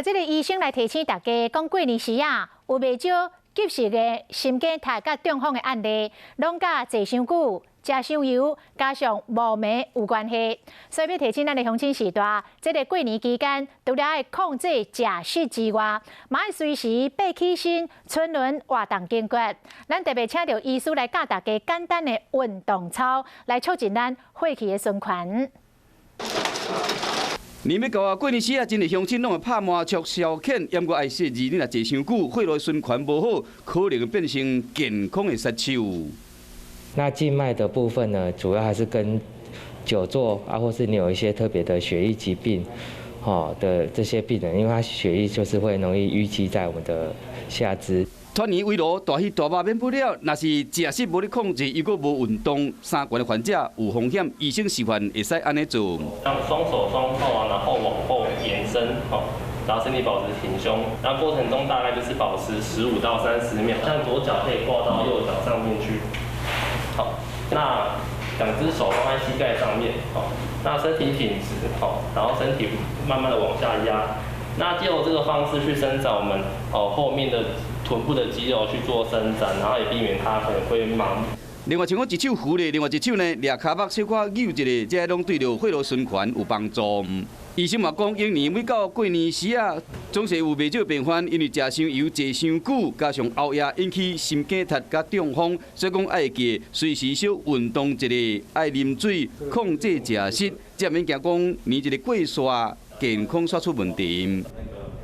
這個醫生來提醒大家，講過年時啊，有袂少急性的心梗塞佮中風的案例，攏佮坐傷久、食傷油，加上無眠有關係。所以欲提醒咱的鄉親序大，這个過年期間，除了愛控制食食之外，嘛愛隨時爬起身，春輪活動筋骨。咱特別請著醫師來教大家簡單的運動操，來促進咱血氣的循環。年欲到啊，過年時啊，真濟鄉親攏會拍麻將消遣，毋過愛細膩，你若坐傷久，血路循環無好，可能會變成健康的殺手。那靜脈的部分呢，主要還是跟久坐啊，或是你有一些特別的血液疾病，吼的這些病人，因為他血液就是會容易淤積在我們的下肢。團圓圍爐大魚大肉免不了，若是食食無咧控制，又閣無運動，三高的患者有風險。醫生示範會使按呢做。讓雙手雙抱啊，然後往後延伸，吼，然後身體保持挺胸。那過程中大概就是保持15到30秒，像左腳可以掛到右腳上面去。好，那兩隻手放在膝蓋上面，好，那身體挺直，好，然後身體慢慢的往下壓。那借由這個方式去伸展我們哦後面的臀部的肌肉去做伸展，然後也避免它可能會麻木。另外像講一手扶咧，另外一手呢，掠跤目小可扭一下，這攏對著血路循環有幫助。醫生嘛講，每年每到過年時啊，總是有袂少病患因為食傷油、坐傷久，加上熬夜引起心梗塞佮中風，所以講愛記隨時小運動一下，愛啉水，控制食食，才免驚講年一个過煞，健康煞出問題。